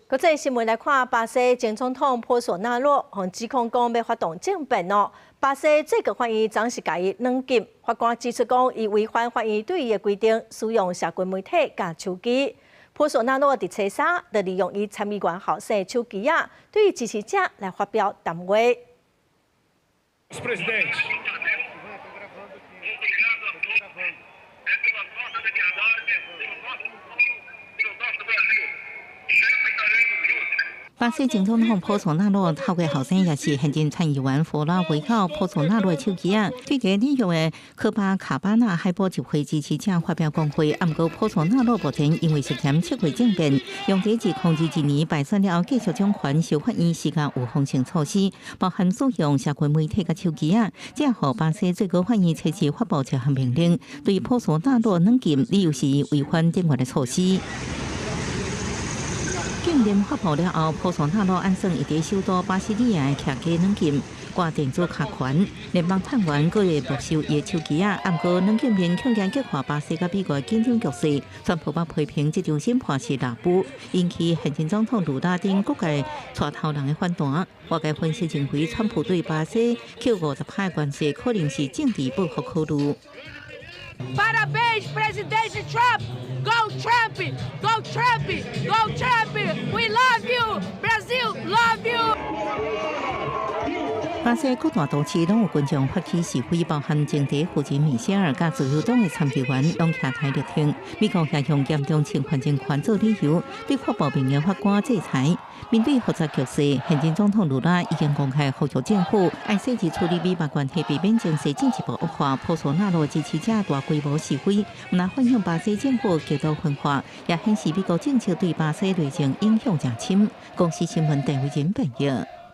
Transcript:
國際新聞來看，巴西前總統波索納洛予指控講欲發動政變哦。巴西最高法院昨是共伊軟禁，法官指出講，伊違反法院對伊的規定，使用社群媒體佮手機。波索納洛佇初三就利用伊參議員候選的手機仔，對支持者來發表談話。 Presidente. 巴西前總統波索納洛透過後生，也是現任參議員弗拉維奧波索納洛的手機仔，對佇紐約的科巴卡巴納海灘集會支持者發表講話。毋過波索納洛目前因為涉嫌策劃政變，用佇2022年敗選了後，繼續掌權，受法院施加預防性措施，包含使用社群媒體佮手機仔，這予巴西最高法院初時發布這項命令，對波索納洛軟禁，理由是違反頂懸的措施。禁令發布了後，波索納洛按算伊佇首都巴西利亞的徛家軟禁，掛電子卡環，聯邦探員閣會沒收伊的手機仔。毋過軟禁令強行激化巴西佮美國緊張局勢，川普批評這場審判是濫捕，引起現任總統盧拉等各界帶頭人的反彈。外界分析認為，川普對巴西扣50%關稅，可能是政治報復考慮。 Parabéns, presidente Trump! Go Trump! Go Trump! Go Trump! We love you! Brazil love you! 巴西各大都市攏有群眾發起示威，包含前第一夫人米歇爾佮自由黨的參議員攏徛台力挺。美國也用嚴重侵犯人權做理由，對發布命令法官制裁。面對複雜局勢，現任總統盧拉已經公開呼籲政府愛細緻處理美巴關係，避免情勢進一步惡化。波索納洛支持者大規模示威，毋但反映巴西政府極度分化，也顯示美國政策對巴西內政影響誠深。公視新聞鄧慧仁報導。